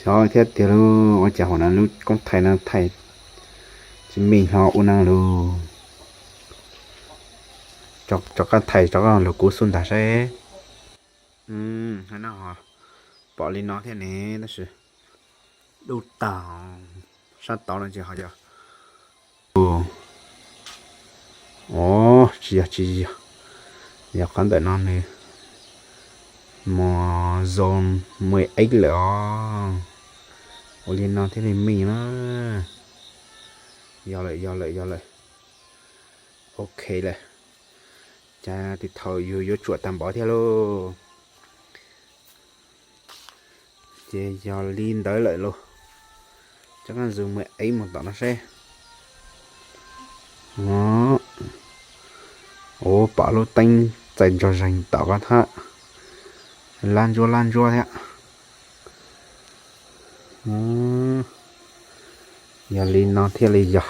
Ntov thiab tiag lauj, ua cas hauv no lub koob thaij no thaij tsis meej hlo ua neej lauj. Rov qab thaij rov qab lug kuv xub ntag saib. No pom li no thiab ne, tab sis dub tag, sab tod no tsis ho yog. Tsis yog, tsis yog, yog qhov ntawm no nws mus zone mười x lawm os. Ua li no thiaj li meej na. Yog lawm, yog lawm, yog lawm. Ok lawm. Cas thaum yus yuav tsuam tag npaum thiab lauj. Ces yog li ntawd lawm lauj. Rov qab zoom mười x mus tom no seb. Ua, pom lub teeb txais ntsog zeeg tom ko thab, lab ntsuab lab ntsuab thiab. Yog li no thiaj li yog.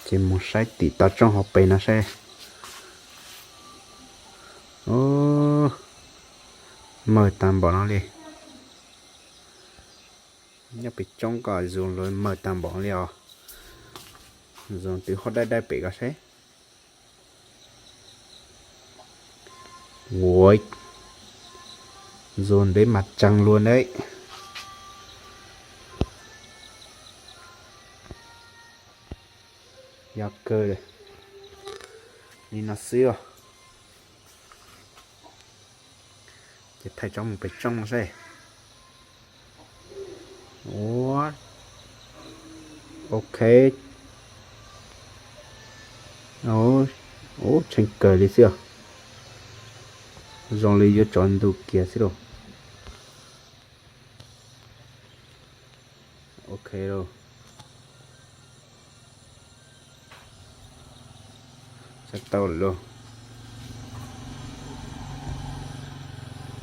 Ces mus saib tim toj roob hauv pes no seb. Mawg tag npaum no li. Nyob pem roob ko zoom los mawg tag npaum li os. Zoom twb huab dawb dawb pem ko seb. Ua, zoom ntev mas tsees luag ntawd. Yog kawg li no xwb os. Ces thaij tsob mus pem tsooj no seb. Ua, ok. Ub, tseem kawg li xwb os. Zoo li yuav tsaus ntuj kiag xwb lauj. Ok lauj. Tau lawm lauj.